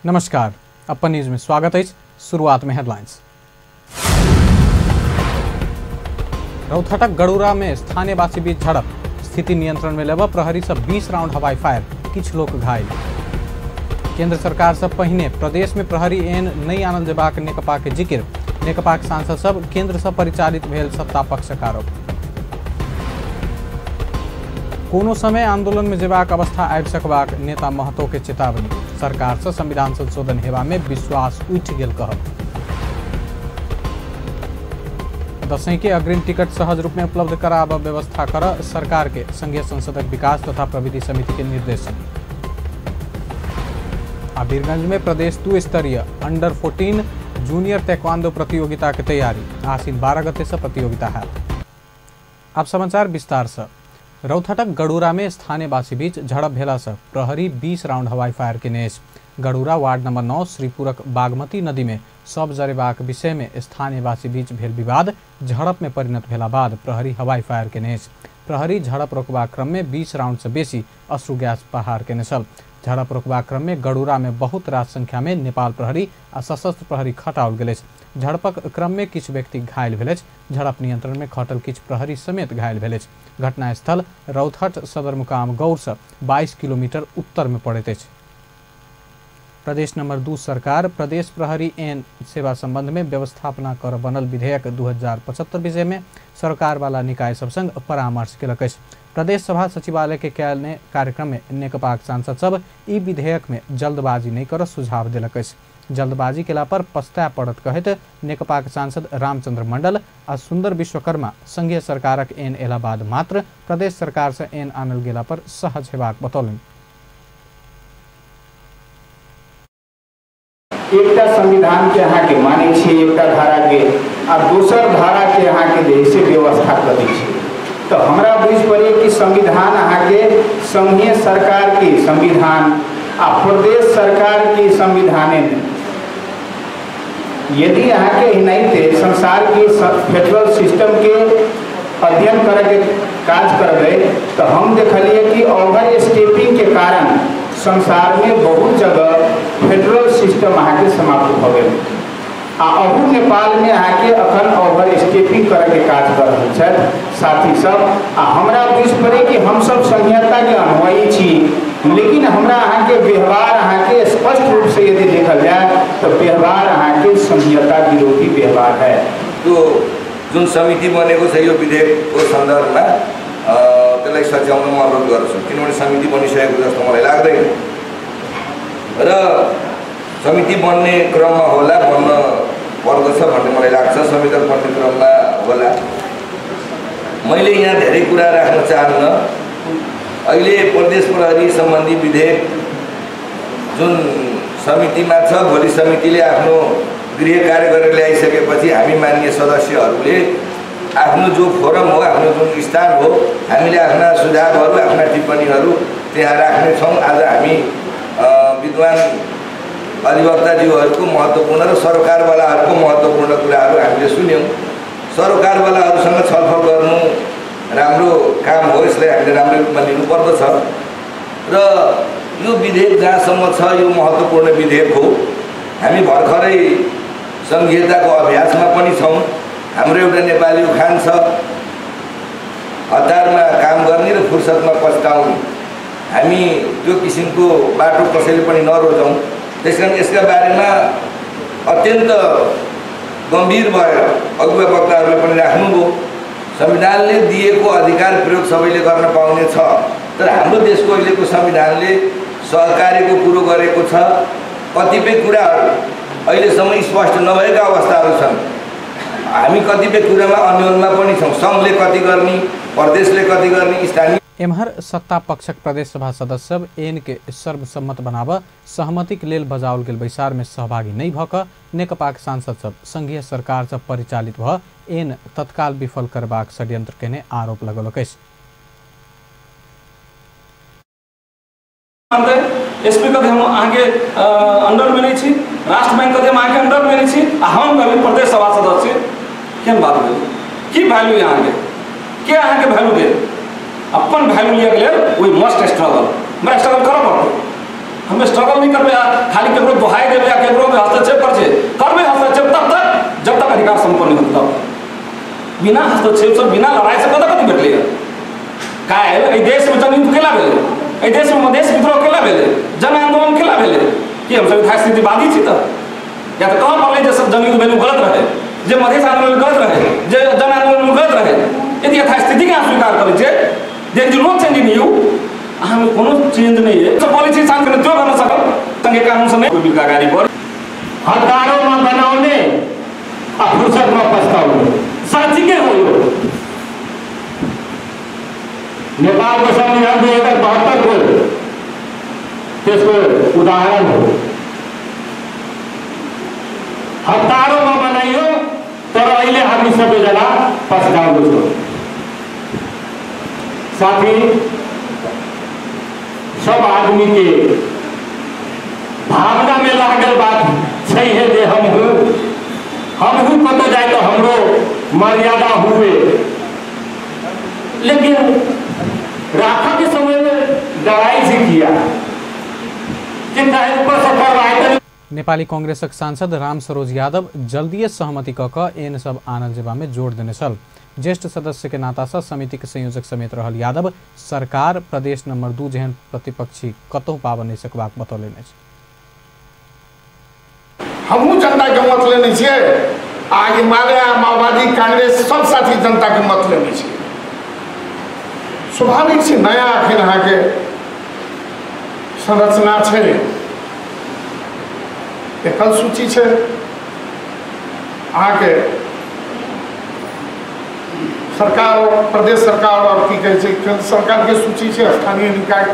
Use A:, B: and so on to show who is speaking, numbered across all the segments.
A: नमस्कार, अपन न्यूज में स्वागत है। शुरुआत में हेडलाइंस। रौतहटक गड़ूरा में स्थानीयवासी बीच झड़प, स्थिति नियंत्रण में लेबऽ प्रहरी से 20 राउंड हवाई फायर, किछु लोक घायल। केंद्र सरकार से पहिने प्रदेश में प्रहरी एन नहीं आनल जेबाक नेकपा के जिक्र, नेकपाक सांसद सब केंद्र से परिचालित भेल सत्ता पक्षक आरोप। कोनो समय आंदोलन में जेबाक अवस्था आबि सकबाक नेता महतो के चेतावनी, सरकार से संविधान संशोधन हेबा में विश्वास उठि गेल कहब। दसैं के अग्रिम टिकट सहज रूप में उपलब्ध कराब व्यवस्था कर सरकार के संघीय संसदक विकास तथा प्रविधि समिति के निर्देशन। आ वीरगंज में प्रदेश 2 स्तरीय अंडर 14 जूनियर ताइक्वांडो प्रतियोगिता के तैयारी, आश्विन 12 गते से प्रतियोगिता है। अब समाचार विस्तार से। रौतहटक गड़ूरा में स्थानीयवासी बीच झड़प भेला से प्रहरी 20 राउंड हवाई फायर केने अछि। गड़ूरा वार्ड नंबर 9 श्रीपुरक बागमती नदी में सब जरेबाक विषय में स्थानीयवासी बीच भेल विवाद झड़प में परिणत भेला बाद प्रहरी हवाई फायर केने अछि। प्रहरी झड़प रोकबाक क्रम में 20 राउंड से बेसी अश्रु गैस प्रहार केने छल। झड़प रोकबाक क्रम में गड़ूरा में बहुत रास संख्या में नेपाल प्रहरी आ सशस्त्र प्रहरी खटाओल गेल अछि। झड़पक क्रम में किछु व्यक्ति घायल भेल अछि। झड़प नियंत्रण में खटल किछु प्रहरी समेत घायल भेल अछि। घटनास्थल रौतहट सदरमुकाम गौर से 22 किलोमीटर उत्तर में पड़ैत अछि। प्रदेश नंबर 2 सरकार प्रदेश प्रहरी एन सेवा संबंध में व्यवस्थापना कर बनल विधेयक 2075 विषय में सरकार वाला निकाय सब संग परामर्श केलक अछि। प्रदेश सभा सचिवालय के कयल कार्यक्रम में नेकपाक सांसद सब ई विधेयक में जल्दबाजी नहीं कर सुझाव देलक अछि। जल्दबाजी केला पर पछताए पड़त कहैत नेकपाक सांसद रामचंद्र मंडल आ सुंदर विश्वकर्मा संघीय सरकारक एन एला बाद मात्र प्रदेश सरकार से एन आनल गेला पर सहज हेबाक बतौलनि।
B: एकटा संविधान के अहाँ के मानै छियै एकटा धारा के आ दोसर धारा के अहाँ के जे से व्यवस्था कऽ दै छियै, तऽ हमरा बुझि पड़ैए कि संविधान अहाँ के संघीय सरकार के संविधान आ प्रदेश सरकार के संविधाने में यदि अहाँ के एनाहिते संसार के फेडरल सिस्टम के अध्ययन करैके काज करबै तऽ हम देखलियै कि ओवर स्टेपिंग के कारण संसार में बहुत जगह फेडरल सिस्टम अहाँके समाप्त भऽ गेल आ अहू नेपाल में अहाँके अखन ओवर स्टेपिंग करैके काज कर रहल छथि साथी सब। आ हमरा बुझि पड़ै कि हमसब संघीयताके अनुयायी छी, लेकिन हमरा अहाँके व्यवहार अहाँके स्पष्ट रूप से यदि देखल जाए तऽ व्यवहार अहाँके संघीयता विरोधी व्यवहार है।
C: त्यो जुन समिति बनेको छ यो विधेयकको सन्दर्भमा त्यसलाई सच्याउन म अनुरोध गर्छु, किनभने समिति बनिसकेको जस्तो मलाई लाग्दैन र समिति बन्ने क्रममा होला, बन्न पर्दछ भन्ने मलाई लाग्छ, समिति बन्ने क्रममा होला। मैले यहाँ धेरै कुरा राख्न चाहन्न। अहिले प्रदेश प्रहरी सम्बन्धी विधेयक जुन समितिमा छ, भोलि समितिले आफ्नो गृह कार्य गरेर ल्याइसकेपछि हामी मान्य सदस्यहरूले आफ्नो जो फोरम हो, आफ्नो जुन स्थान हो, हामीले आफ्ना सुझावहरू आफ्ना टिप्पणीहरू त्यहाँ राख्नेछौँ। आज हामी विद्वान अधिवक्ताज्यूहरूको महत्त्वपूर्ण र सरकारवालाहरूको महत्त्वपूर्ण कुराहरू हामीले सुन्यौँ। सरकारवालाहरूसँग छलफल गर्नु राम्रो काम हो, यसलाई हामीले राम्रो रूपमा लिनुपर्दछ र यो विधेयक जहाँसम्म छ यो महत्त्वपूर्ण विधेयक हो। हामी भर्खरै सङ्घीयताको अभ्यासमा पनि छौँ। हाम्रो एउटा नेपाली उखान छ, हतारमा काम गर्ने र फुर्सदमा पछ्ताउने। हामी त्यो किसिमको बाटो कसैले पनि नरोजौँ। त्यस कारण यसका बारेमा अत्यन्त गम्भीर भएर अगुवा वक्ताहरूले पनि राख्नुभयो। संविधानले दिएको अधिकार प्रयोग सबैले गर्न पाउने छ, तर हाम्रो देशको अहिलेको संविधानले सहकार्यको कुरो गरेको छ। कतिपय कुराहरू अहिलेसम्म स्पष्ट नभएका अवस्थाहरू छन्। हामी कतिपय कुरामा अन्योलमा पनि छौँ। सङ्घले कति गर्ने, प्रदेशले कति गर्ने, स्थानीय।
A: एम्हर सत्ता पक्षक प्रदेश सभा सदस्य सब एन के सर्वसम्मत बनाब सहमतिक लेल बजाओल गेल बैसार में सहभागी नहीं भऽ कऽ नेकपाक सांसद सब संघीय सरकार से परिचालित भऽ एन तत्काल विफल करबाक षड्यंत्र केने आरोप लगौलक अछि।
D: एसपी कथे हम अहाँके अंडर में नहीं छी, राष्ट्र बैंक कथे हम अहाँके अंडर में नहीं छी, आ हम कभी प्रदेश सभा सदस्य केहन बात भेल? की वैल्यू अहाँके? के अहाँके वैल्यू देत? अपन वैल्यू लियके लेल we must struggle, हमरा स्ट्रगल करऽ पड़तै। हम स्ट्रगल नहीं करबे, खाली केकरो दोहाई देबे या केकरो हस्तक्षेप कर छे करबे हस्तक्षेप तब तक जब तक अधिकार संपन्न होत, तब बिना हस्तक्षेप से बिना लड़ाई से कत कत भेटलै। काल्हि एहि देश में जनयुद्ध केला भेलै, एहि देश में मधेश विद्रोह केला भेलै, जन आंदोलन केला भेलै, कि हमसब यथास्थितिवादी छी? तऽ या तऽ कहऽ पड़लै जे सब जनयुद्ध भेल गलत रहे, जे मधेश आंदोलन गलत रहे, जे जन आंदोलन गलत रहे। यदि यथास्थिति के अहाँ स्वीकार करै छियै, there is no change in you, अहाँमे कोनो चेंज नहीं है। सब पॉलिसी शांत जो गर्न सकल संगे कानून से नहीं कोई बिल अगाडि बढ़।
B: हतारोमा बनाउने आ फुर्सदमा पस्ताउने साँच्चीकै हो यो। नेपालको संविधान 2072 को त्यसको उदाहरण हो। हतारोमा बनाइयो तर अहिले हामी सबैजना पस्ताउँदो छौँ। साथी, सब आदमी के भावना में लागल बात छै है जे हमहू कतौ जाए तो हमरो मर्यादा हुए, लेकिन राखा के समय में लड़ाई से किया ऊपर से करवाए।
A: नेपाली कांग्रेसक सांसद राम सरोज यादव जल्दीए सहमति क क एन सब आनल जेबा में जोड़ देने छल। ज्येष्ठ सदस्य के नाता से समिति के संयोजक समेत रहल यादव सरकार प्रदेश नंबर 2 जेहन प्रतिपक्षी कतहु पाब नहीं सकबाक बतौलनि अछि।
E: हमहूँ जनता के मत लेने छियै, आ एमाले आ माओवादी कांग्रेस सब साथी जनता के मत लेने छियै। स्वाभाविक छै, नया अखन अहाँके संरचना छै, एकल सूची छै, अहाँके सरकार प्रदेश सरकार और की कहै छै केंद्र सरकार के सूची छै, स्थानीय निकाय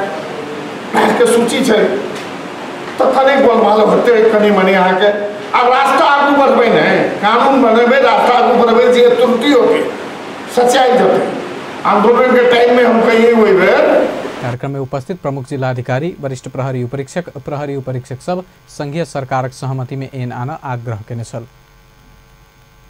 E: के सूची छै, तऽ कनि गोलमाल होतै कनि मनि अहाँके। आ रास्ता आगू बढ़बै ने, कानून बनेबै, रास्ता आगू बढ़बै, जे त्रुटि होतै सच्चाइ जेतै। आंदोलन के टाइम में हम कहिए ओहि बेर।
A: कार्यक्रम में उपस्थित प्रमुख जिलाधिकारी, वरिष्ठ प्रहरी उपरीक्षक सब संघीय सरकारक सहमति में एन आन आग्रह केने छल।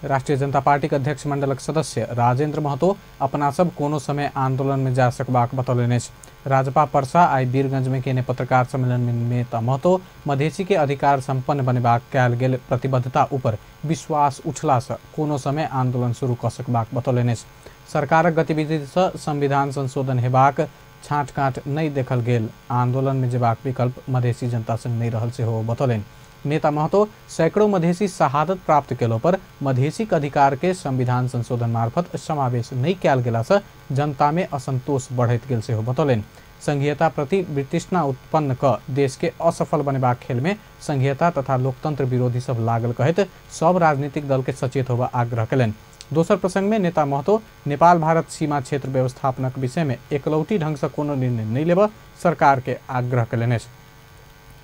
A: राष्ट्रीय जनता पार्टी के अध्यक्ष मंडलक सदस्य राजेंद्र महतो अपना सब कोनो समय आंदोलन में जा सकबाक बतौलनि अछि। राजपा परसा आई वीरगंज में केने पत्रकार सम्मेलन में नेता महतो मधेसी के अधिकार संपन्न बनेबाक कयल गेल प्रतिबद्धता ऊपर विश्वास उठला से कोनो समय आंदोलन शुरू क सकबाक बतौलनि अछि। सरकारक गतिविधि से संविधान संशोधन हेबाक छाँटकाँट नहीं देखल गेल, आंदोलन में जेबाक विकल्प मधेसी जनता संग नहीं रहल सेहो बतौलनि। नेता महतो सैकड़ों मधेसी शहादत प्राप्त केलो पर मधेसी के अधिकार के संविधान संशोधन मार्फत समावेश नहीं कयल गेला से जनता में असंतोष बढ़ैत गेल सेहो बतौलनि। संघीयता प्रति वितृष्णा उत्पन्न क देश के असफल बनेबाक खेल में संघीयता तथा लोकतंत्र विरोधी सब लागल कहैत सब राजनीतिक दल के सचेत होबा आग्रह कयलनि। दोसर प्रसंग में नेता महतो नेपाल भारत सीमा क्षेत्र व्यवस्थापनक विषय में एकलौटी ढंग से कोनो निर्णय नहीं लेबऽ सरकार के आग्रह कयलनि अछि।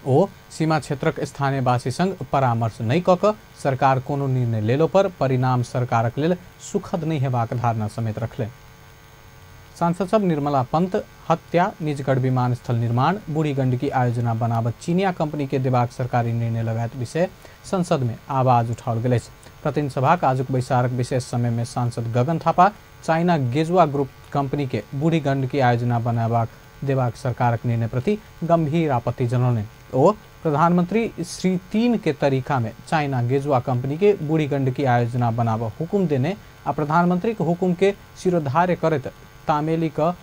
A: ओ सीमा क्षेत्रक स्थानीयवासी संग परामर्श नहीं कऽ कऽ सरकार कोनो निर्णय लेलो पर परिणाम सरकारक लेल सुखद नहीं हेबाक धारणा समेत रखलनि। सांसद सब निर्मला पंत हत्या, निजगढ़ विमानस्थल निर्माण, बूढ़ी गंडकी आयोजना बनाबत चीनिया कंपनी के देबाक सरकारी निर्णय लगायत विषय संसद में आवाज उठाओल गेल अछि। प्रतिनिधि सभाक आजुक बैसारक विशेष समय में सांसद Gagan Thapa China Gezhouba group company के बूढ़ी गंडकी आयोजना बनाबाक देबाक सरकारक निर्णय प्रति गंभीर आपत्ति जनौलनि। ओ प्रधानमंत्री श्री 3 के तरीका में चाइना गेजुआ कंपनी के बूढ़ी गंडकी आयोजना बनाबऽ हुकुम देने आ प्रधानमंत्री के हुकुम के शिरोधार्य करैत तामेली क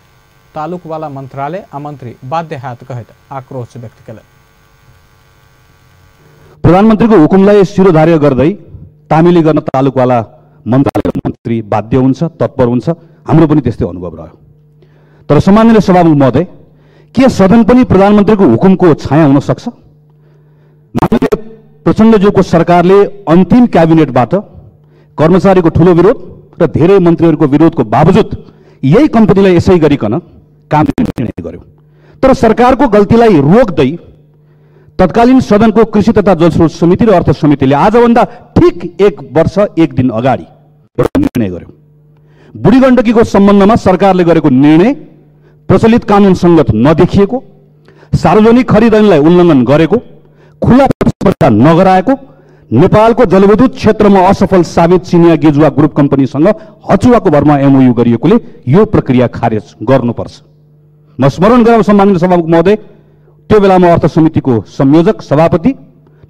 A: तालुकवाला मंत्रालय आ मंत्री बाध्य हैत कहैत आक्रोश व्यक्त केलनि।
F: प्रधानमन्त्रीको हुकुमलाई शिरोधार्य गर्दै तामेली गर्न तालुकवाला मन्त्रालय मन्त्री बाध्य हुन्छ, तत्पर हुन्छ। हाम्रो पनि त्यस्तै अनुभव रह्यो। तर सम्माननीय सभामुख महोदय, के सदन पनि प्रधानमन्त्रीको हुकुमको छाया हुन सक्छ? माननीय प्रचण्डज्यूको सरकारले अन्तिम क्याबिनेटबाट कर्मचारीको ठुलो विरोध र धेरै मन्त्रीहरूको विरोधको बावजुद यही कम्पनीलाई यसै गरिकन काम निर्णय गर्यो। तर सरकारको गल्तीलाई रोक्दै तत्कालीन सदनको कृषि तथा जलस्रोत समिति र अर्थ समितिले आजभन्दा ठिक 1 वर्ष 1 दिन अगाडि एउटा निर्णय गर्यो। बुढी गण्डकीको सम्बन्धमा सरकारले गरेको निर्णय प्रचलित कानुन सङ्गत नदेखिएको, सार्वजनिक खरिद ऐनलाई उल्लङ्घन गरेको, खुला प्रतिस्पर्धा नगराएको, नेपालको जलविद्युत क्षेत्रमा असफल साबित चिनिया गेजुवा ग्रुप कम्पनीसँग हचुवाको भरमा एमओयू गरिएकोले यो प्रक्रिया खारेज गर्नुपर्छ। म स्मरण गराउँ सम्माननीय सभामुख महोदय, त्यो बेलामा अर्थ समितिको संयोजक सभापति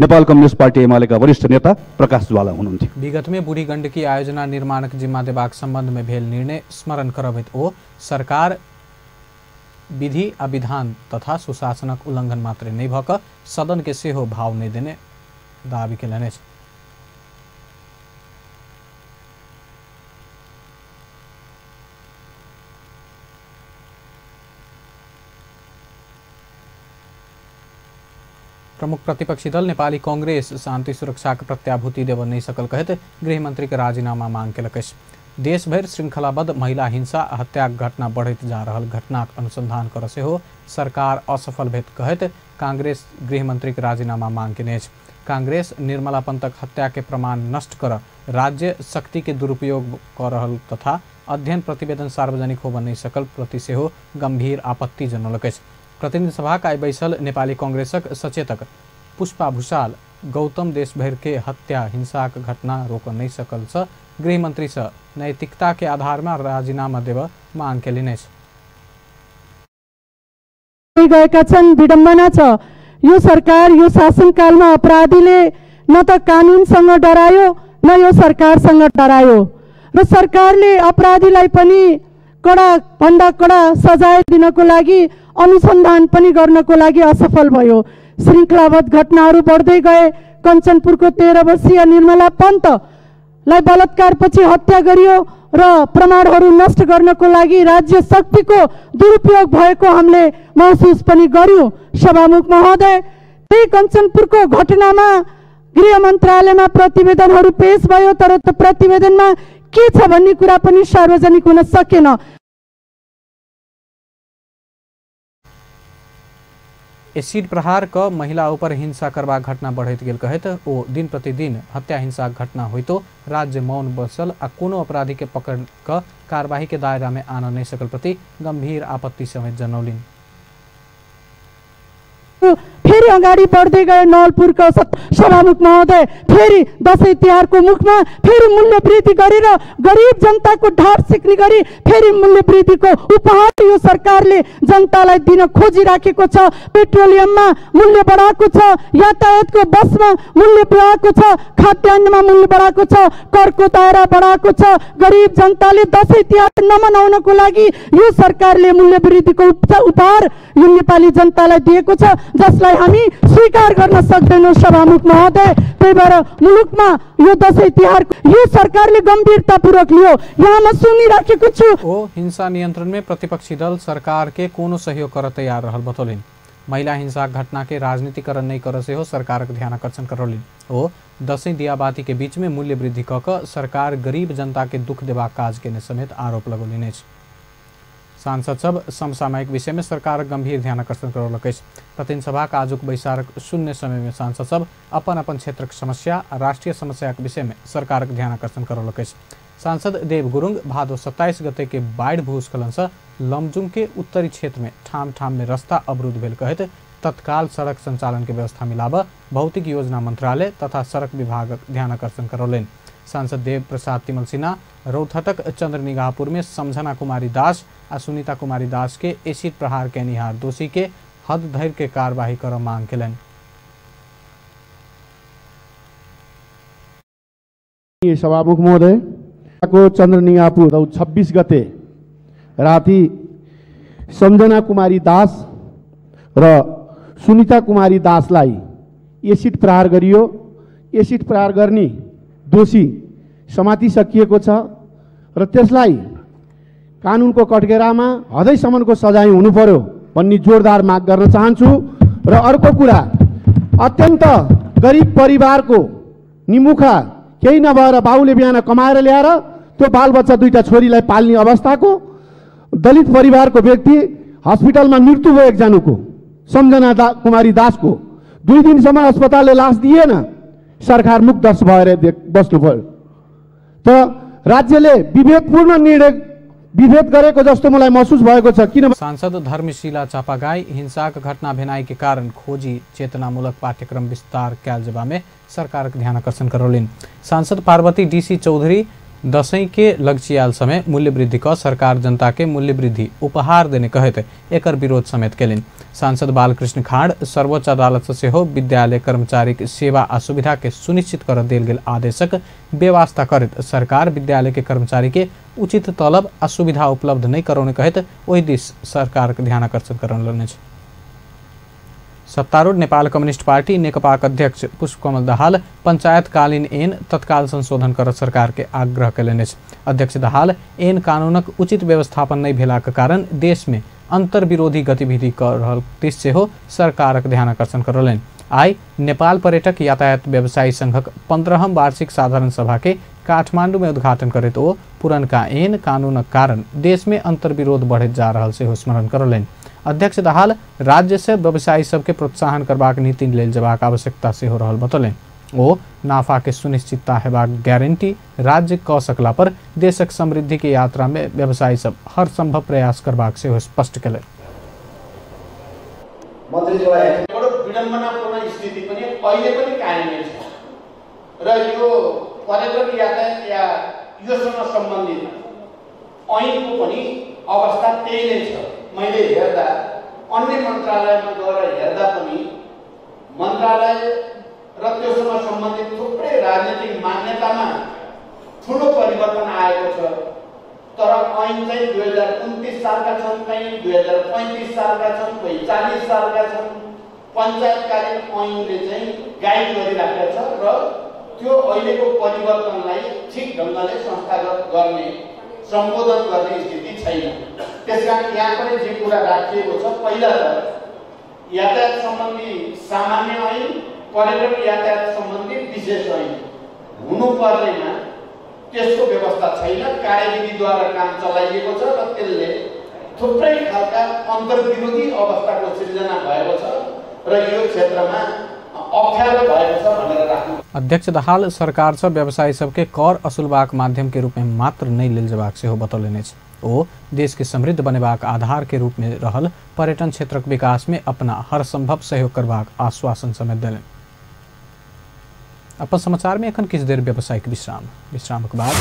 F: नेपाल कम्युनिस्ट पार्टी एमालेका वरिष्ठ नेता प्रकाश ज्वाला हुनुहुन्थ्यो।
A: विगतमे बूढ़ी गण्डकी आयोजना निर्माणक जिम्मा देबाक सम्बन्धमे भेल निर्णय स्मरण करबैत ओ सरकार विधि आ विधान तथा सुशासनक उल्लंघन मात्रै नहि भऽ कऽ सदन के सेहो भाव नहि देने दावी केलनि अछि। प्रमुख प्रतिपक्षी दल नेपाली कांग्रेस शांति सुरक्षाक प्रत्याभूति देबऽ नहि सकल कहैत गृहमंत्री के राजीनामा मांग केलक अछि। देशभरि श्रृंखलाबद्ध महिला हिंसा आ हत्याक घटना बढ़ैत जा रहल घटनाक अनुसंधान कर सेहो सरकार असफल भेल कहैत कांग्रेस गृहमंत्री के राजीनामा मांग केने अछि। कांग्रेस निर्मला पंतक हत्या के प्रमाण नष्ट कर राज्य शक्ति के दुरुपयोग कऽ रहल तथा अध्ययन प्रतिवेदन सार्वजनिक होबऽ नहि सकल प्रति सेहो गंभीर आपत्ति जनौलक अछि। प्रतिनिधि सभाक आइ बैसल नेपाली कांग्रेसक सचेतक पुष्पा भूषाल गौतम देशभरि के हत्या हिंसाक घटना रोक नहि सकल सँ गृहमंत्री सँ नैतिकता के आधार में राजीनामा देबऽ मांग केलनि अछि।
G: गएका छन्। विडम्बना छ, यो सरकार यो शासनकालमा अपराधीले न त कानुनसँग डरायो न यो सरकारसँग डरायो र सरकारले अपराधीलाई पनि कडा भन्दा कडा सजाय दिनको लागि अनुसन्धान पनि गर्नको लागि असफल भयो। श्रृङ्खलाबद्ध घटनाहरू बढ्दै गए। कञ्चनपुरको 13 वर्षीय निर्मला पन्तलाई बलात्कारपछि हत्या गरियो र प्रमाणहरू नष्ट गर्नको लागि राज्य शक्तिको दुरुपयोग भएको हामीले महसुस पनि गर्यौँ। सभामुख महोदय, त्यही कञ्चनपुरको घटनामा गृह मन्त्रालयमा प्रतिवेदनहरू पेश भयो, तर त्यो प्रतिवेदनमा के छ भन्ने कुरा पनि सार्वजनिक हुन सकेन।
A: एसिड प्रहार क महिला ऊपर हिंसा करबाक घटना बढ़ैत गेल कहैत ओ दिन प्रतिदिन हत्या हिंसाक घटना होइतो राज्य मौन बसल आ कोनो अपराधी के पकड़ क कार्यवाही के दायरा में आन नहीं सकल प्रति गंभीर आपत्ति समेत जनौलिन।
G: फेरि अगाडि बढ्दै गए नवलपुरको सभामुख महोदय, फेरि दसैँ तिहारको मुखमा फेरि मूल्य वृद्धि गरेर गरिब जनताको ढाड सेक्ने गरी फेरि मूल्य वृद्धिको उपहार यो सरकारले जनतालाई दिन खोजिराखेको छ। पेट्रोलियममा मूल्य बढाएको छ, यातायातको बसमा मूल्य बढाएको छ, खाद्यान्नमा मूल्य बढाएको छ, करको दायरा बढाएको छ। गरिब जनताले दसैँ तिहार नमनाउनको लागि यो सरकारले मूल्य वृद्धिको उपहार यो नेपाली जनतालाई दिएको छ, जसलाई हामी स्वीकार गर्न सक्दैनौँ सभामुख महोदय। त्यही भएर मुलुकमा यो दसैँ तिहार यो सरकारले गम्भीरतापूर्वक लियो। यहाँ म सुनिराखेको छु।
A: ओ हिंसा नियंत्रण में प्रतिपक्षी दल सरकार के कोनो सहयोग कर तैयार रहल बतौलिन। महिला हिंसा घटना के राजनीतिकरण नहीं कर सेहो सरकारक ध्यान आकर्षण करौलिन। ओ दसैँ दियाबाती के बीच में मूल्य वृद्धि क क सरकार गरीब जनता के दुख देबाक काज केने समेत आरोप लगौलिन अछि। सांसद सब समसामयिक विषय में सरकार गंभीर ध्यान आकर्षण करौलक अछि। प्रतिनिधि सभाक आजुक बैसारक शून्य समय में सांसद सब अपन अपन क्षेत्रक समस्या आ राष्ट्रीय समस्याक विषय में सरकारक ध्यान आकर्षण करौलक अछि। सांसद देव गुरुङ भादो 27 गते के बाढ़ि भूस्खलन से लमजुङ के उत्तरी क्षेत्र में ठाम ठाम में रास्ता अवरुद्ध भेल कहैत तत्काल सड़क संचालन के व्यवस्था मिलाब भौतिक योजना मंत्रालय तथा सड़क विभागक ध्यान आकर्षण करौलनि। सांसद देव प्रसाद तिमल सिन्हा रौतहटक चंद्रनिगाहपुर में समझना कुमारी दास आ सुनीता कुमारी दास के एसिड प्रहार केनिहार दोषी के हद धरि के कार्यवाही कर मांग केलनि।
H: सभामुख महोदय, को चंद्रनिगाहपुर 26 गते राति सम्झना कुमारी दास र सुनीता कुमारी दासलाई एसिड प्रहार गरियो। एसिड प्रहार गर्ने दोषी समातिसकिएको छ र त्यसलाई कानुनको कटघेरामा हदैसम्मको सजाय हुनु पर्यो भन्ने जोरदार माग गर्न चाहन्छु। र अर्को कुरा, अत्यन्त गरिब परिवारको निमुखा केही नभएर बाउले बिहान कमाएर ल्याएर त्यो बालबच्चा दुईटा छोरीलाई पाल्ने अवस्थाको दलित परिवारको व्यक्ति हस्पिटलमा मृत्यु भयो एकजनाको, सम्झना कुमारी दासको 2 दिनसम्म अस्पतालले लास दिएन, सरकार मुक्तस भएर बस्नु पर्यो। त राज्यले विभेदपूर्ण निर्णय विभेद गरेको जस्तो मलाई महसुस भएको छ। किन
A: सांसद धर्मशिला चापागाई हिंसाक घटना भेनाई के कारण खोजी चेतनामूलक पाठ्यक्रम विस्तार कैल जेबा में सरकारक ध्यान आकर्षण करौलनि। सांसद पार्वती डीसी चौधरी दसैं के लगचियाल समय मूल्य वृद्धि क सरकार जनता के मूल्य वृद्धि उपहार देने कहैत एकर विरोध समेत केलनि। सांसद बालकृष्ण खांड सर्वोच्च अदालत से सेहो विद्यालय कर्मचारी के सेवा आ सुविधा के सुनिश्चित कर देल गेल आदेशक बेवास्ता करैत सरकार विद्यालय के कर्मचारी के उचित तलब आ सुविधा उपलब्ध नहीं करौने कहैत ओहि दिस सरकार के ध्यान आकर्षित करौलनि अछि। सत्तारूढ़ नेपाल कम्युनिस्ट पार्टी नेकपाक अध्यक्ष पुष्पकमल दाहाल पंचायतकालीन ऐन तत्काल संशोधन कर सरकार के आग्रह कयलनि अछि। अध्यक्ष दाहाल ऐन कानूनक उचित व्यवस्थापन नहि भेलाक कारण देश में अंतर्विरोधी गतिविधि कर रहल दिस सेहो सरकारक ध्यान आकर्षण करौलनि। आइ नेपाल पर्यटक यातायात व्यवसायी संघक 15म वार्षिक साधारण सभा के काठमांडू में उद्घाटन करैत ओ पुरनका ऐन कानूनक कारण देश में अंतर्विरोध बढ़ैत जा रहल सेहो स्मरण करौलनि। अध्यक्ष दाहाल राज्य से व्यवसायी सबके प्रोत्साहन करबाक नीति लेल जबाक आवश्यकता सेहो रहल बतौलनि। ओ नाफा के सुनिश्चितता हेबाक गारंटी राज्य क सकला पर देशक समृद्धि के यात्रा में व्यवसायी सब हर संभव प्रयास करबाक सेहो स्पष्ट केलनि।
B: विडम्बनापूर्ण स्थिति पनि अहिले पनि कायमै छ र यो पर्यटन यातायात या योसँग सम्बन्धित ऐनको पनि अवस्था त्यही नै छ। मैले हेर्दा अन्य मन्त्रालयमा गएर हेर्दा पनि मन्त्रालय र त्योसँग सम्बन्धित थुप्रै राजनीतिक मान्यतामा ठुलो परिवर्तन आएको छ, तर ऐन चाहिँ 2029 सालका छन्, कहीँ 2035 सालका छन्, कोही 40 सालका छन्। पञ्चायतकालीन ऐनले चाहिँ गाइड गरिराखेको छ र त्यो अहिलेको परिवर्तनलाई ठिक ढङ्गले संस्थागत गर्ने, सम्बोधन गर्ने स्थिति छैन। त्यसकारण यहाँ पनि जे कुरा राखिएको छ, पहिला त यातायात सम्बन्धी सामान्य ऐन, पर्यटन यातायात सम्बन्धी विशेष ऐन हुनुपर्नेमा त्यसको व्यवस्था छैन। कार्यविधिद्वारा काम चलाइएको छ र त्यसले थुप्रै खालका अन्तर्विरोधी अवस्थाको सिर्जना भएको छ र यो क्षेत्रमा अप्ठ्यारो भएको छ भनेर राख्नु।
A: अध्यक्ष दाहाल सरकार से व्यवसायी सबके कर असुलबाक माध्यम के रूप में मात्र नहीं लेल जबाक सेहो बतौलनि अछि। ओ देश के समृद्ध बनेबाक आधार के रूप में रहल पर्यटन क्षेत्रक विकास में अपना हर संभव सहयोग करबाक आश्वासन समेत देलनि। अपन समाचार में एखन किछु देर व्यावसायिक विश्राम, विश्रामक बाद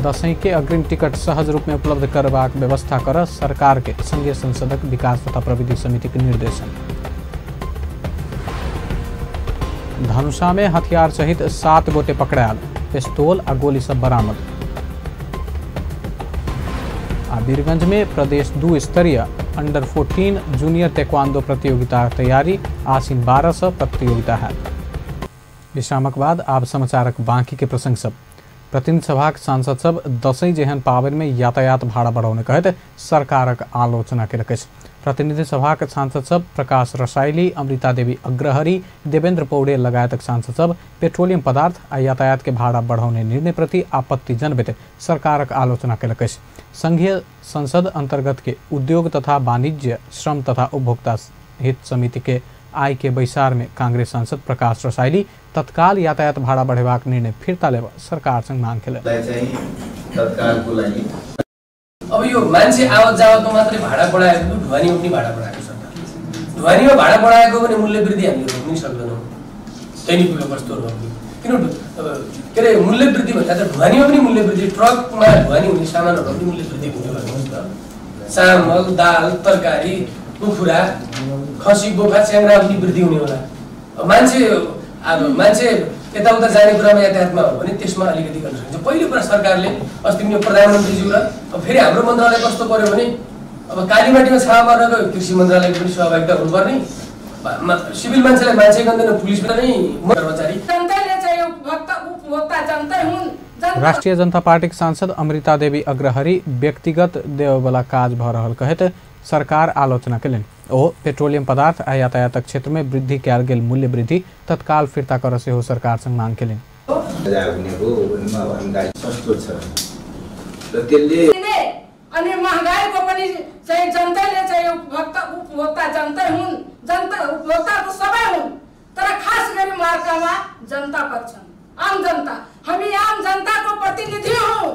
A: दसैं के अग्रिम टिकट सहज रूप में उपलब्ध करबाक व्यवस्था कर सरकार के संघीय संसदक विकास तथा प्रविधि समिति के निर्देशन। धनुषा में हथियार सहित 7 गोटे पकड़ायल, पिस्तौल आ गोली सब बरामद। आ वीरगंज में प्रदेश 2 स्तरीय अंडर 14 जूनियर ताइक्वांडो प्रतियोगिता तैयारी, आसिन 12 से प्रतियोगिता है। विश्रामक बाद आब समाचारक बाकी के प्रसंग सब। प्रतिनिधि सभाक सांसद सब दसैं जेहन पाबनि में यातायात भाड़ा बढ़ौने कहैत सरकारक आलोचना केलक अछि। प्रतिनिधि सभाक सांसद सब प्रकाश रसाइली, अमृता देवी अग्रहरी, देवेंद्र पौडेल लगायतक सांसद सब पेट्रोलियम पदार्थ आ यातायात के भाड़ा बढ़ौने निर्णय प्रति आपत्ति जनबैत सरकारक आलोचना केलक अछि। संघीय संसद अंतर्गत के उद्योग तथा वाणिज्य, श्रम तथा उपभोक्ता हित समिति के आय के बैसार में कांग्रेस सांसद प्रकाश रसाइली तत्काल यातायात भाड़ा बढ़ेबाक निर्णय फिर्ता लेब सरकार संग मांग केलनि।
I: अब यो मान्छे आवत जावतमा मात्रै भाडा बढाएको, ढुवानीमा पनि भाडा बढाएको सरकारले। ढुवानीमा भाडा बढाएको भने मूल्य वृद्धि हामीले रोक्नै सक्दैनौँ दैनिक वस्तुहरूमा पनि, किन के अरे मूल्य वृद्धि भन्दा त ढुवानीमा पनि मूल्य वृद्धि, ट्रकमा ढुवानी हुने सामानहरू पनि मूल्य वृद्धि हुने भएको नि त। चामल, दाल, तरकारी, कुखुरा, खसी, बोखा, च्याङ्रा पनि वृद्धि हुने होला। मान्छे अब मान्छे यताउता जाने कुरामा यातायातमा हो भने त्यसमा अलिकति गर्न सकिन्छ। पहिलो कुरा सरकारले अस्ति पनि प्रधानमन्त्रीज्यू र अब फेरि हाम्रो मन्त्रालय कस्तो पर्यो भने अब कालीमाटीमा छापा मार्न गयो, कृषि मन्त्रालयको पनि सहभागिता हुनुपर्ने, सिभिल मान्छेलाई मान्छे गन्दैन, पुलिस नै कर्मचारी।
A: राष्ट्रिय जनता पार्टीक सांसद अमृता देवी अग्रहरी व्यक्तिगत देववाला काज भ रहल कहैत सरकार आलोचना केलनि। ओ पेट्रोलियम पदार्थ आ यातायातक क्षेत्र में वृद्धि कयल गेल मूल्य वृद्धि तत्काल फिर्ता कर सेहो सरकार संग मांग केलनि।
J: अनि महँगाईको पनि चाहिँ जनताले चाहिँ उपभोक्ता जनतै हुन्, जनता उपभोक्ता त सबै हुन्, तर खास गरी मार्कामा जनता पर्छन्, आम जनता। हामी आम जनताको प्रतिनिधि हौँ,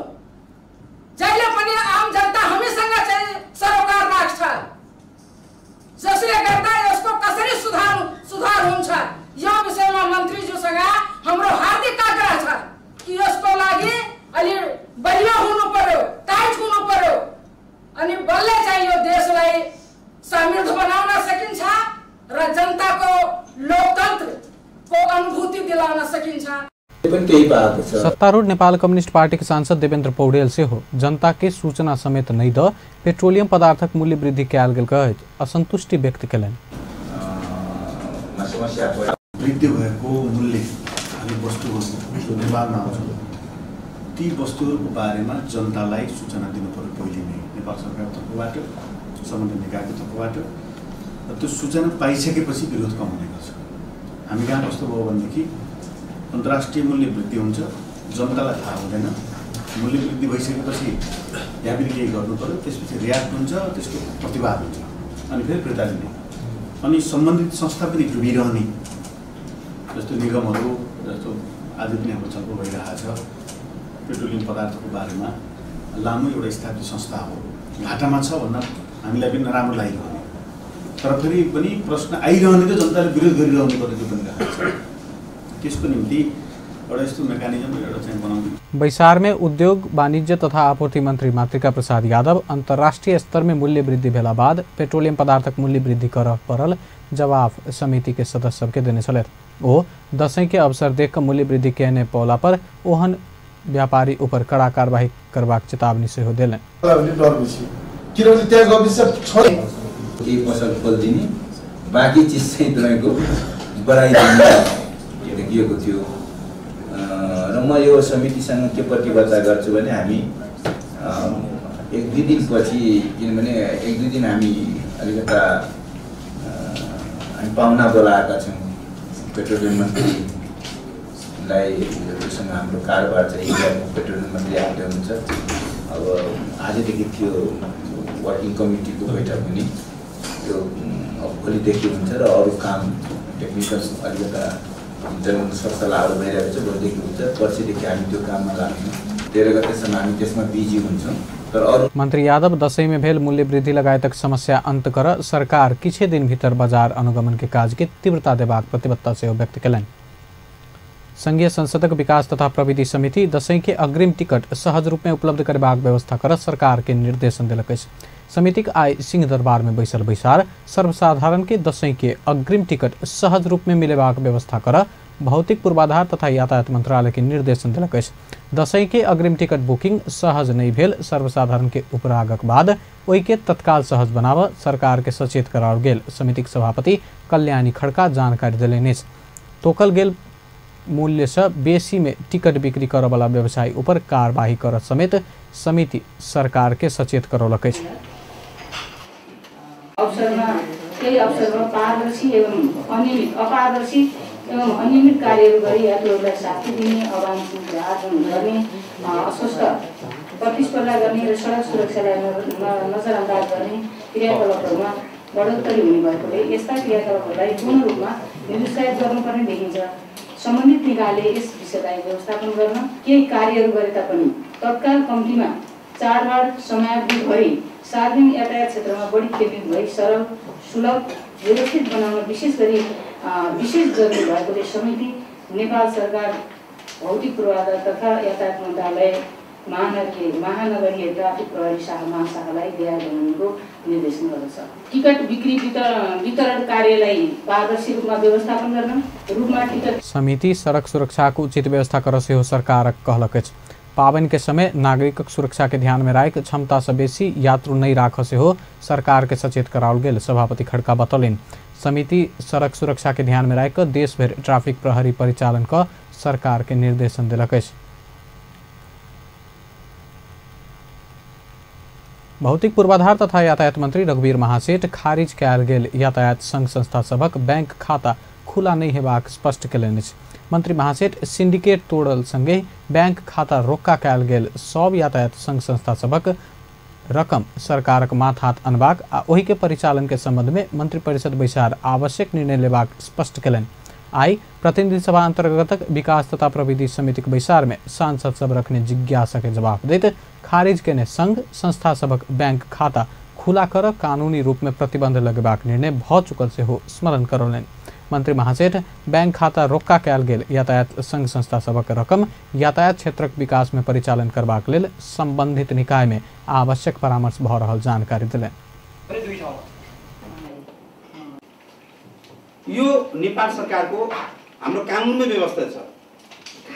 J: जहिले पनि आम जनता हामीसँग चाहिँ सरोकार राख्छ, जसले गर्दा यसको कसरी सुधार हुन्छ यो विषयमा मन्त्रीज्यूसँग हाम्रो हार्दिक आग्रह छ।
A: सत्तारूढ़ नेपाल कम्युनिस्ट पार्टी के सांसद देवेन्द्र पौडेल सेहो जनता के सूचना समेत नहि द पेट्रोलियम पदार्थक मूल्य वृद्धि कयल गेल कहैत असंतुष्टि व्यक्त केलनि।
K: वृद्धि भएको मूल्य हामी वस्तुहरूको निर्माणमा आउँछौँ, ती वस्तुहरूको बारेमा जनतालाई सूचना दिनु पर्यो पहिले नै नेपाल सरकारको तर्फबाट, सम्बन्धित निकायको तर्फबाट। र त्यो सूचना पाइसकेपछि विरोध कम हुने गर्छ। हामी कहाँ कस्तो भयो भनेदेखि अन्तर्राष्ट्रिय मूल्य वृद्धि हुन्छ, जनतालाई थाहा हुँदैन। मूल्य वृद्धि भइसकेपछि यहाँ पनि केही गर्नु पर्यो, त्यसपछि रियाक्ट हुन्छ, त्यसको प्रतिवाद हुन्छ, अनि फेरि फिर्ता लिने, अनि सम्बन्धित संस्था पनि डुबिरहने, जस्तो निगमहरू, जस्तो आज पनि हाम्रो छलफल भइरहेको छ पेट्रोलियम पदार्थको बारेमा, लामो एउटा स्थापित संस्था हो, घाटामा छ भन्दा हामीलाई पनि नराम्रो लागिरहने, तर फेरि पनि प्रश्न आइरहने त जनताले विरोध गरिरहनु पर्ने त्यो पनि रहेको छ। त्यसको निम्ति एउटा यस्तो मेकानिजम एउटा चाहिँ बनाउनु।
A: बैसार में उद्योग वाणिज्य तथा आपूर्ति मंत्री मातृका प्रसाद यादव अंतर्राष्ट्रीय स्तर में मूल्य वृद्धि भेला बाद पेट्रोलियम पदार्थक मूल्य वृद्धि कर पड़ल जवाब समिति के सदस्य सबके देने छलथि। ओ दसैँ के अवसर देख मूल्य वृद्धि केने पौला पर ओहन व्यापारी ऊपर कड़ा कार्रवाई करबाक चेतावनी सेहो देलनि।
L: केही पसल खोलिदिने, बाँकी चिज चाहिँ तपाईँको बढाइदिने देखिएको थियो। र म यो समितिसँग के प्रतिबद्धता गर्छु भने हामी एक दुई दिनपछि, किनभने एक दुई दिन हामी अलिकता हामी पाहुना बोलाएका छौँ पेट्रोलियम मन्त्रीलाई, जोसँग हाम्रो कारोबार चाहिँ पेट्रोलियम मन्त्री आउँदै हुनुहुन्छ। अब आजदेखि थियो वर्किङ कमिटीको बैठक हुने, त्यो भोलिदेखि हुन्छ र अरू काम टेक्निकल अलिकता सरसल्लाहहरू भइरहेको छ, भोलिदेखि हुन्छ, पर्सिदेखि हामी त्यो काममा लाग्छौँ। 13 गतेसम्म हामी त्यसमा बिजी हुन्छौँ। तर अरू
A: मंत्री यादव दसैँ में भेल मूल्य वृद्धि लगायतक समस्या अंत कर सरकार किछे दिन भीतर बाजार अनुगमन के काज के तीव्रता देबाक प्रतिबद्धता सेहो व्यक्त केलनि। संघीय संसदक विकास तथा प्रविधि समिति दसैँ के अग्रिम टिकट सहज रूप में उपलब्ध करबाक व्यवस्था कर सरकार के निर्देशन देलक अछि। समितिक आइ सिंहदरबार में बैसल बैसार सर्वसाधारण के दसैँ के अग्रिम टिकट सहज रूप में मिलेबाक व्यवस्था कर भौतिक पूर्वाधार तथा यातायात मंत्रालय के निर्देशन देलक अछि। दसैँ के अग्रिम टिकट बुकिंग सहज नहीं भेल सर्वसाधारण के उपरागक बाद ओहि के तत्काल सहज बनाव सरकार के सचेत कराओल गेल समितिक सभापति कल्याणी खड़का जानकारी देलनि अछि। तोकल गेल मूल्य से बेसी में टिकट बिक्री करऽवला व्यवसायी ऊपर कार्रवाई कर समेत समिति सरकार के सचेत करौलक अछि।
M: अवसरमा केही अवसरमा पारदर्शी एवं अनियमित अपारदर्शी एवं अनियमित कार्यहरू गरी यात्रुहरूलाई साथी दिने, अवांछित आचरण गर्ने, अस्वस्थ प्रतिस्पर्धा गर्ने र सडक सुरक्षालाई नजरअन्दाज गर्ने क्रियाकलापहरूमा बढोत्तरी हुने भएकोले यस्ता क्रियाकलापहरूलाई पूर्ण रूपमा निरुत्साहित गर्नुपर्ने देखिन्छ। सम्बन्धित निकायले यस विषयलाई व्यवस्थापन गर्न केही कार्यहरू गरे तापनि तत्काल कम्तीमा चाडबाड समयावधिभरि सार्वजनिक यातायात क्षेत्रमा बढी केन्द्रित भई सरल, सुलभ, व्यवस्थित बनाउन विशेष गरी विशेष जरुरी भएकोले समिति नेपाल सरकार भौतिक पूर्वाधार तथा यातायात मन्त्रालय महानगरीय ट्राफिक प्रहरी शाखा महाशाखालाई देहागमनको निर्देशन गर्दछ। टिकट बिक्री वितरण कार्यलाई पारदर्शी रूपमा व्यवस्थापन गर्न रूपमा टिकट
A: समिति सड़क सुरक्षाको उचित व्यवस्था कर सेहो सरकार कहलक अछि। पाबनि के समय नागरिकक सुरक्षा के ध्यान में राखि क्षमता से बेसी यात्रु नहीं राख सेहो सरकार के सचेत कराओल गेल सभापति खड़का बतौलनि। समिति सड़क सुरक्षा के ध्यान में राखि देश भरि ट्रैफिक प्रहरी परिचालन क सरकार के निर्देशन देलक अछि। भौतिक पूर्वाधार तथा यातायात मंत्री रघुवीर महासेठ खारिज कयल गेल यातायात संघ संस्था सभक बैंक खाता खुला नहि हेबाक स्पष्ट केलनि अछि। मंत्री महासेठ सिंडिकेट तोड़ल संगे बैंक खाता रोक्का कयल गेल सब यातायात संघ संस्था सभक रकम सरकारक माथात अनबाक आ ओहि के परिचालन के संबंध में मंत्रिपरिषद बैसार आवश्यक निर्णय लेबाक स्पष्ट केलनि। आई प्रतिनिधि सभा अंतर्गत विकास तथा प्रविधि समितिक बैसार में सांसद सब रखने जिज्ञासा के जवाब दैत खारिज केने संघ संस्था सभक बैंक खाता खुला कर कानूनी रूप में प्रतिबंध लगेबाक निर्णय भ चुकल सेहो स्मरण करौलनि। मंत्री महासेठ बैंक खाता रोक्का कयल गेल यातायात संघ संस्था सभक रकम यातायात क्षेत्रक विकास में परिचालन करबाक लेल संबंधित निकाय में आवश्यक परामर्श भ रहल जानकारी देलनि।
B: यो नेपाल सरकारको हाम्रो कानुनमै व्यवस्था छ।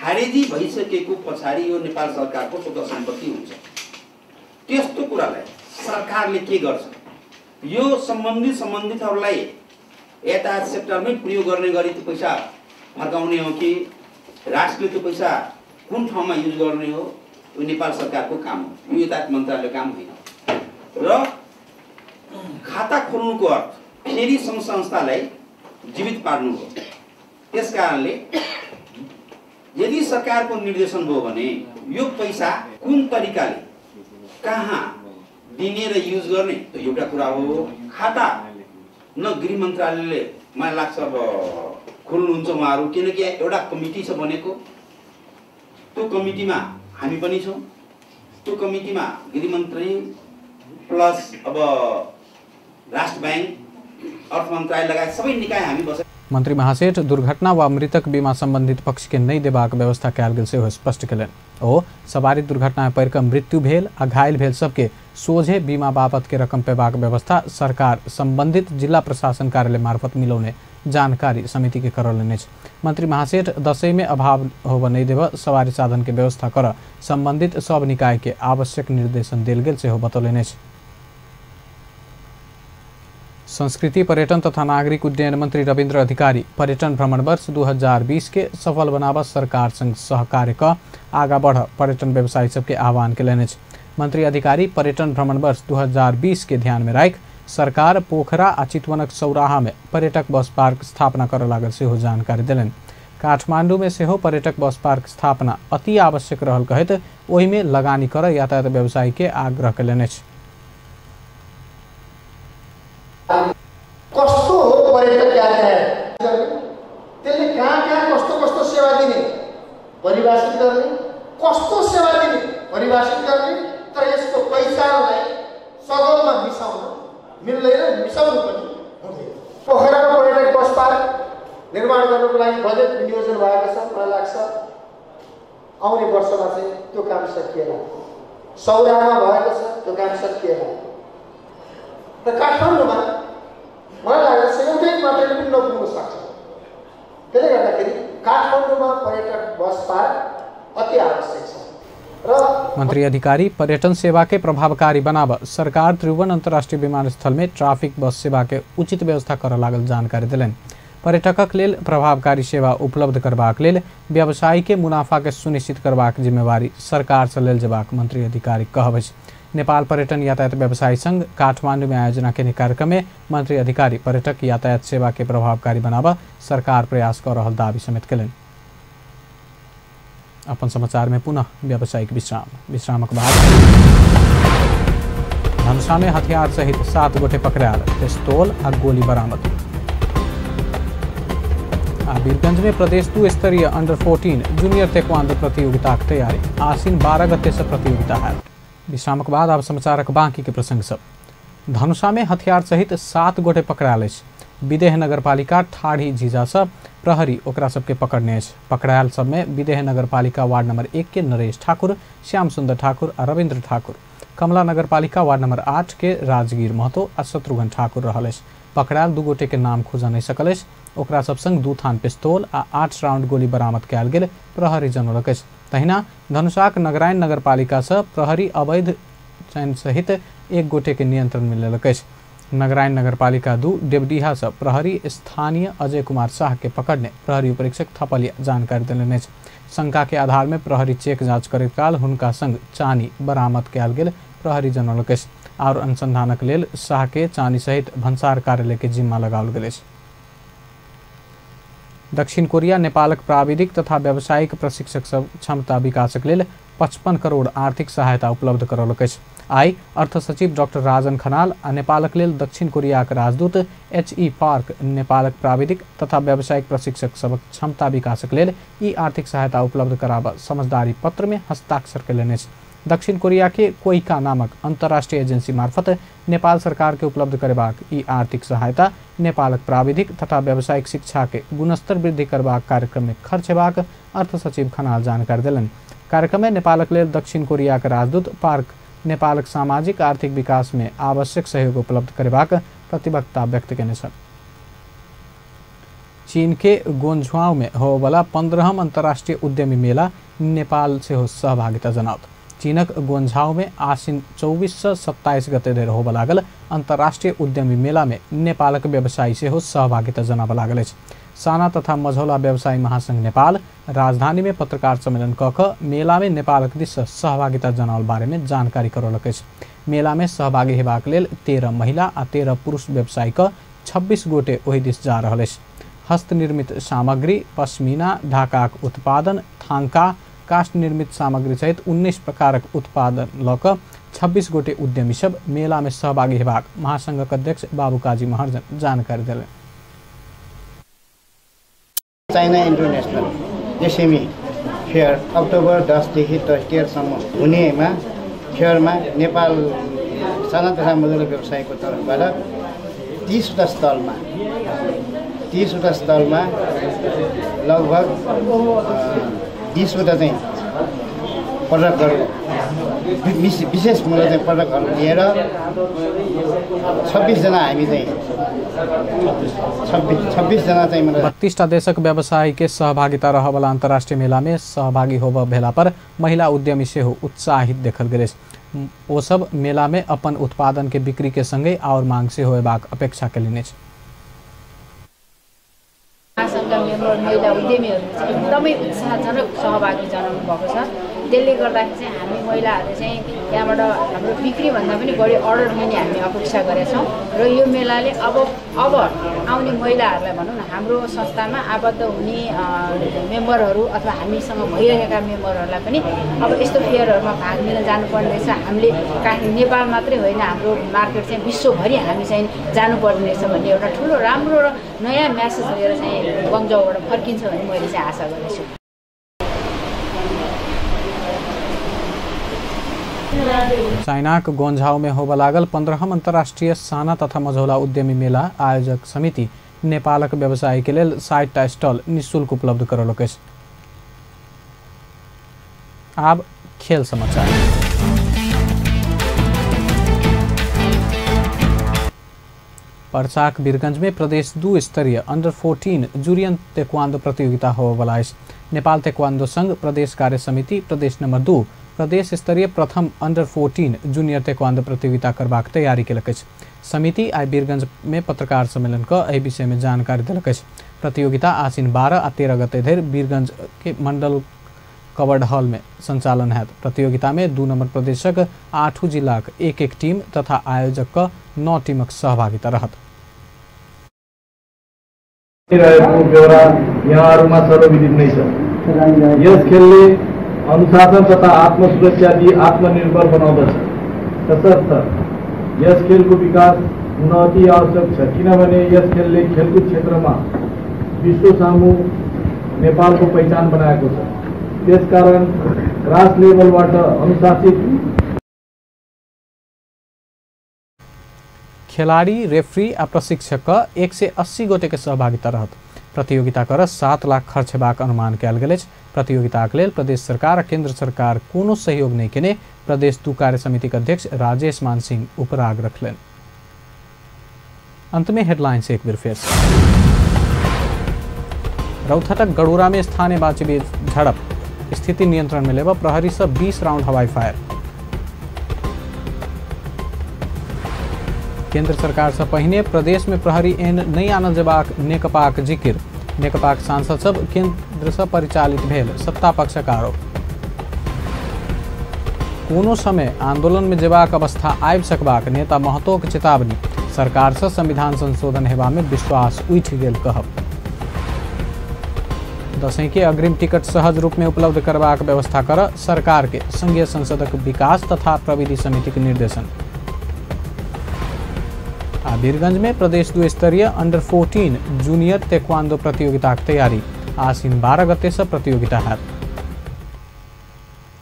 N: खारेजी भइसकेको पछाडि यो नेपाल सरकारको स्वत सम्पत्ति हुन्छ। त्यस्तो कुरालाई सरकारले के गर्छ? यो सम्बन्धितहरूलाई यातायात सेक्टरमै प्रयोग गर्ने गरी त्यो पैसा फर्काउने हो कि राष्ट्रले त्यो पैसा कुन ठाउँमा युज गर्ने हो, यो नेपाल सरकारको काम हो, यो यातायात मन्त्रालयको काम होइन। र खाता खोल्नुको अर्थ फेरि सङ्घ संस्थालाई जीवित पार्नु हो। त्यस कारणले यदि सरकारको निर्देशन भयो भने यो पैसा कुन तरिकाले कहाँ दिने र युज गर्ने त्यो एउटा कुरा हो। खाता न गृह मन्त्रालयले मलाई लाग्छ अब खोल्नुहुन्छ उहाँहरू, किनकि एउटा कमिटी छ बनेको, त्यो कमिटीमा हामी पनि छौँ। त्यो कमिटीमा गृहमन्त्री प्लस अब राष्ट्र ब्याङ्क, अर्थ मन्त्रालय लगायत सबै निकाय हामी बसेर।
A: मंत्री महासेठ दुर्घटना व मृतक बीमा संबंधित पक्ष के नहि देबाक व्यवस्था कयल गेल सेहो स्पष्ट कयलनि। ओ सवारी दुर्घटना में पड़ि कऽ मृत्यु भेल आ घायल भेल सबके सोझे बीमा बाबत के रकम पेबाक व्यवस्था सरकार संबंधित जिला प्रशासन कार्यालय मार्फत मिलौने जानकारी समिति के करौलनि अछि। मंत्री महासेठ दसैँ में अभाव होबय नहि देबय सवारी साधन के व्यवस्था कर संबंधित सब निकाय के आवश्यक निर्देशन देल गेल सेहो बतौलनि अछि। संस्कृति पर्यटन तथा नागरिक उड्डयन मंत्री रविन्द्र अधिकारी पर्यटन भ्रमण वर्ष 2020 के सफल बनाब सरकार संग सहकार्य क आगा बढ़ पर्यटन व्यवसायी सबके आह्वान कयलनि अछि। मंत्री अधिकारी पर्यटन भ्रमण वर्ष 2020 के ध्यान में राखि सरकार पोखरा आ चितवनक सौराहा में पर्यटक बस पार्क स्थापना करय लागल सेहो जानकारी देलनि। काठमांडू में सेहो पर्यटक बस पार्क स्थापना अति आवश्यक रहल कहैत ओहिमे लगानी कर यातायात व्यवसायी के आग्रह कयलनि अछि।
O: कस्तो हो पर्यटक यातायात, त्यसले कहाँ कहाँ कस्तो कस्तो सेवा दिने परिभाषित गर्ने, कस्तो सेवा दिने परिभाषित गर्ने, तर यसको पहिचानलाई सगोलमा मिसाउन मिल्दैन, मिसाउनु पनि हुँदैन। पोखरामा पर्यटक बस पार्क निर्माण गर्नको लागि बजेट विनियोजन भएको छ, मलाई लाग्छ आउने वर्षमा चाहिँ त्यो काम सकिएला। सौरामा भएको छ त्यो काम सकिएला। र काठमाडौँमा मलाई लाग्छ एउटै मात्रले पनि नपुग्न सक्छ। त्यसले गर्दाखेरि काठमाडौँमा पर्यटक बस पार्क अति आवश्यक छ। र
A: मंत्री अधिकारी पर्यटन सेवा के प्रभावकारी बनाब सरकार त्रिभुवन अंतर्राष्ट्रीय विमानस्थल में ट्राफिक बस सेवा के उचित व्यवस्था कर लागल जानकारी देलनि। पर्यटकक लेल प्रभावकारी सेवा उपलब्ध करबाक लेल व्यवसायी के मुनाफा के सुनिश्चित करबाक जिम्मेवारी सरकार से लेल जेबाक मंत्री अधिकारी कहब अछि। नेपाल पर्यटन यातायात व्यवसायी संघ काठमांडू में आयोजना केने कार्यक्रम में मंत्री अधिकारी पर्यटक यातायात सेवा के प्रभावकारी बनाब सरकार प्रयास कर रहल दावी समेत कयलनि। अपन समाचार में पुनः व्यावसायिक विश्राम। विश्रामक बाद धनुषा में हथियार सहित 7 गोटे पकड़ायल, पिस्तौल आ गोली बरामद। आ वीरगंज में प्रदेश 2 स्तरीय अंडर 14 जूनियर ताइक्वांडो प्रतियोगिताक तैयारी, आसिन 12 गते से प्रतियोगिता है। विश्रामक बाद आब समाचारक बाकी के प्रसंग सब। धनुषा में हथियार सहित 7 गोटे पकड़ायल अछि। विदेह नगरपालिका ठाढ़ी झीझा प्रहरी ओकरा सबके पकड़ने अछि। पकड़ायल सब में विदेह नगरपालिका वार्ड नंबर 1 के नरेश ठाकुर, श्याम सुंदर ठाकुर आ रविन्द्र ठाकुर, कमला नगरपालिका वार्ड नंबर 8 के राजगीर महतो आ शत्रुघ्न ठाकुर रहल अछि। पकड़ायल 2 गोटे के नाम खोजऽ नहि सकल अछि। ओकरा सब संग 2 थान पिस्तौल आ 8 राउंड गोली बरामद कयल गेल प्रहरी जनौलक अछि। तहिना धनुषाक नगरायण नगरपालिका से प्रहरी अवैध चैन सहित 1 गोटे के नियंत्रण में लेलक अछि। नगरायण नगरपालिका 2 देवडीहा से प्रहरी स्थानीय अजय कुमार शाह के पकड़ने प्रहरी उपरीक्षक थपलिया जानकारी देलनि अछि। शंका के आधार में प्रहरी चेक जांच करैत काल हुनका संग चानी बरामद कयल गेल प्रहरी जनौलक अछि। और अनुसंधानक लेल शाह के चानी सहित भन्सार कार्यालय के जिम्मा लगाओल गेल अछि। दक्षिण कोरिया नेपालक प्राविधिक तथा व्यावसायिक प्रशिक्षक सब क्षमता विकासक लेल 55 करोड़ आर्थिक सहायता उपलब्ध करौलक अछि। आइ अर्थ सचिव डॉक्टर राजन खनाल आ नेपालक लेल दक्षिण कोरियाक राजदूत एच.ई. पार्क नेपालक प्राविधिक तथा व्यावसायिक प्रशिक्षक सबक क्षमता विकासक लेल ई आर्थिक सहायता उपलब्ध कराब समझदारी पत्र में हस्ताक्षर कयलनि अछि। दक्षिण कोरिया के कोइका नामक अंतर्राष्ट्रीय एजेंसी मार्फत नेपाल सरकार के उपलब्ध करेबाक ई आर्थिक सहायता नेपालक प्राविधिक तथा व्यावसायिक शिक्षा के गुणस्तर वृद्धि करबाक कार्यक्रम में खर्च हेबाक अर्थ सचिव खनाल जानकारी देलनि। कार्यक्रम में नेपालक लेल दक्षिण कोरिया के राजदूत पार्क नेपालक सामाजिक आर्थिक विकास में आवश्यक सहयोग उपलब्ध करेबाक प्रतिबद्धता व्यक्त केने छल। चीन के गोंझुआव में होबला 15वां अंतर्राष्ट्रीय उद्यमी मेला नेपाल सेहो सहभागिता जनाओत। चीनक गोंझाव में आसिन 24 से 27 गते धरि होबऽ लागल अंतर्राष्ट्रीय उद्यमी मेला में नेपालक व्यवसायी सेहो सहभागिता जनाबऽ लागल अछि। साना तथा मझौला व्यवसायी महासंघ नेपाल राजधानी में पत्रकार सम्मेलन कऽ कऽ मेला में नेपालक दिस सँ सहभागिता जनाओल बारे में जानकारी करौलक अछि। मेला में सहभागी हेबाक लेल 13 महिला आ 13 पुरुष व्यवसायी क 26 गोटे ओहि दिस जा रहल अछि। हस्तनिर्मित सामग्री, पश्मीना, ढाकाक उत्पादन, थांका, काष्ठ निर्मित सामग्री सहित 19 प्रकारक उत्पादन लऽ कऽ 26 गोटे उद्यमी सब मेला में सहभागी हेबाक महासंघक अध्यक्ष बाबूकाजी महर्जन जानकारी देलनि।
P: China international SME fair October 10 देखि 13 सम्म हुनेमा फेयरमा नेपाल साना तथा मझौला व्यवसायको तर्फबाट 30वटा स्थलमा लगभग 20वटा चाहिँ प्रडक्टहरू विशेष मूल्य चाहिँ प्रडक्टहरू लिएर 26 जना हामी चाहिँ 26 जना चाहिँ
A: 32टा देशक व्यवसायी के सहभागिता रहबला अंतर्राष्ट्रीय मेला में सहभागी होब भेला पर महिला उद्यमी सेहो उत्साहित देखल गेल अछि। ओ सब मेला में अपन उत्पादन के बिक्री के संगे और मांग सेहो होयबाक अपेक्षा केलनि अछि।
M: महासङ्घका मेम्बर महिला उद्यमीहरूले चाहिँ एकदमै उत्साहजनक सहभागी जनाउनु भएको छ। त्यसले गर्दाखेरि चाहिँ हामी महिलाहरू चाहिँ यहाँबाट हाम्रो बिक्रीभन्दा पनि बढी अर्डर लिने हामी अपेक्षा गरेका छौँ र यो मेलाले अब अब आउने महिलाहरूलाई भनौँ न हाम्रो संस्थामा आबद्ध हुने मेम्बरहरू अथवा हामीसँग भइरहेका मेम्बरहरूलाई पनि अब यस्तो फेयरहरूमा भाग लिन जानुपर्ने रहेछ। हामीले नेपाल मात्रै होइन, हाम्रो मार्केट चाहिँ विश्वभरि हामी चाहिँ जानुपर्ने रहेछ भन्ने एउटा ठुलो राम्रो र नयाँ म्यासेज लिएर चाहिँ ग्वाङजाउबाट फर्किन्छ भन्ने मैले चाहिँ आशा गरेको छु।
A: चाइनाक गोंझाव में होबऽ लागल 15वां अंतर्राष्ट्रीय साना तथा मझौला उद्यमी मेला आयोजक समिति नेपालक व्यवसायी के लेल 60टा स्टॉल निःशुल्क उपलब्ध करौलक अछि। आब खेल समाचार। पर्साक वीरगंज में प्रदेश 2 स्तरीय अंडर 14 जूनियर तेक्वांदो प्रतियोगिता होबऽवला अछि। नेपाल तेक्वांदो संघ प्रदेश कार्य समिति प्रदेश नंबर 2 प्रदेश स्तरीय प्रथम अंडर 14 जूनियर तेक्वांदो प्रतियोगिता करबाक तैयारी केलक अछि। समिति आइ वीरगंज में पत्रकार सम्मेलन क एहि विषय में जानकारी देलक अछि। प्रतियोगिता आसिन 12 आ 13 गते धरि वीरगंज के मंडल कवर्ड हॉल में संचालन हैत। प्रतियोगिता में 2 नंबर प्रदेशक 8 जिलाक 1-1 टीम तथा आयोजक क 9 टीमक सहभागिता रहत।
Q: रहेको बेहोरा यहाँहरूमा सर्वविदित नै छ। यस खेलले अनुशासन तथा आत्मसुरक्षा दिई आत्मनिर्भर बनाउँदछ। तसर्थ यस खेलको विकास हुन अति आवश्यक छ, किनभने यस खेलले खेलकुद क्षेत्रमा विश्व सामु नेपालको पहिचान बनाएको छ। त्यसकारण ग्रास लेभलबाट अनुशासित
A: खेलाड़ी, रेफरी आ प्रशिक्षक 180 गोटे के सहभागिता रहत। प्रतियोगिता कर 7 लाख खर्च हेबाक अनुमान कयल गेल अछि। प्रतियोगिताक लेल प्रदेश सरकार आ केंद्र सरकार कोनो सहयोग नहि केने प्रदेश 2 कार्य समितिक अध्यक्ष राजेश मान सिंह उपराग रखलनि। अंत में हेडलाइंस एक बेर फेर। रौतहटक गडोरा में स्थानीय बाची बीच झड़प, स्थिति नियंत्रण में लेबऽ प्रहरी से 20 राउंड हवाई फायर। केंद्र सरकार से पहिने प्रदेश में प्रहरी एन नहीं आनल जेबाक नेकपाक जिकिर, नेकपाक सांसद सब केंद्र से परिचालित भेल सत्ता पक्षक आरोप। कोनो समय आंदोलन में जेबाक अवस्था आबि सकबाक नेता महतोक चेतावनी, सरकार से संविधान संशोधन हेबा में विश्वास उठि गेल कहब। दसैँ के अग्रिम टिकट सहज रूप में उपलब्ध करबाक व्यवस्था कर सरकार के संघीय संसदक विकास तथा प्रविधि समितिक निर्देशन। आ वीरगंज में प्रदेश 2 स्तरीय अंडर 14 जूनियर तेक्वांदो प्रतियोगिताक तैयारी, आसिन 12 गते से प्रतियोगिता हैत।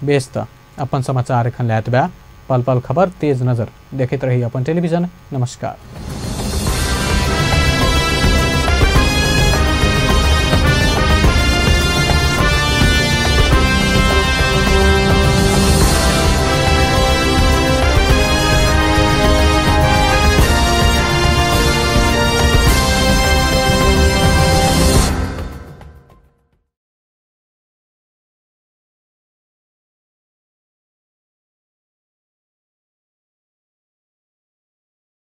A: बेस त अपन समाचार एखन लैत बा, पल पल खबर तेज नजर देखैत रही अपन टेलीविजन। नमस्कार।